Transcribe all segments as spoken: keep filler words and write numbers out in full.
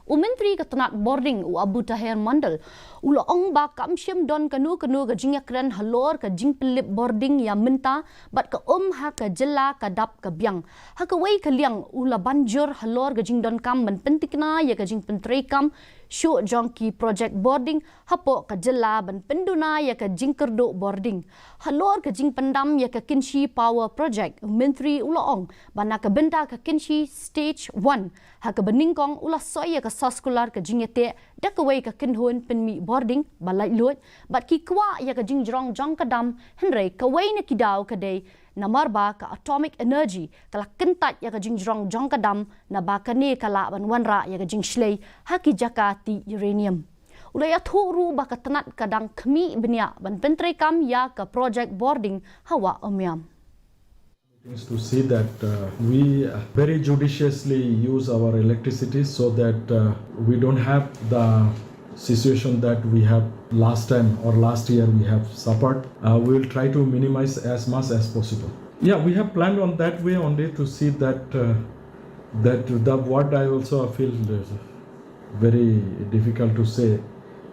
U Myntri ka tnat bording u Abu Taher Mondal u la ong ba kam shym don kano kano ka jingïakren halor ka jingpynlip bording ïa mynta bad ka um ha ka jylla ka dap ka biang. Ha kawei ka liang u la ban jur halor ka jingdonkam ban pyntikna ïa ka jingpyntreikam shuh jong ki project bording hapoh ka jylla ban pynduna ïa ka jingkyrduh bording. Halor ka jingpyndam ïa ka Kynshi Power Project, u Myntri u la ong ba na ka bynta ka Kynshi Stage one ha kaba nyngkong u la soi ïa ka soskular ka jingïateh da kawei ka kynhun pynmih bording ba laitluid bad ki kwah ïa ka jingjrong jong ka dam, hynrei kawei na ki daw ka dei namar ba ka Atomic Energy ka la kyntait ïa ka jingjrong jong ka dam naba kane ka lah ban wanrah ïa ka jingshlei ha ki jaka tih uranium. U la ïathuh ruh ba ka tnat ka dang khmih bniah ban pyntreikam ïa ka project bording ha Wah Umiam. Is to see that uh, we uh, very judiciously use our electricity so that uh, we don't have the situation that we have last time or last year we have suffered. Uh, we will try to minimize as much as possible. Yeah, we have planned on that way only to see that uh, that the what I also feel uh, very difficult to say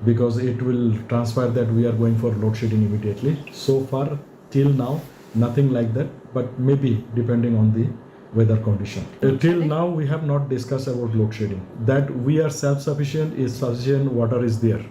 because it will transpire that we are going for load shedding immediately. So far, till now, nothing like that, but maybe depending on the weather condition. Uh, till now, we have not discussed about load shedding. That we are self-sufficient is sufficient, water is there.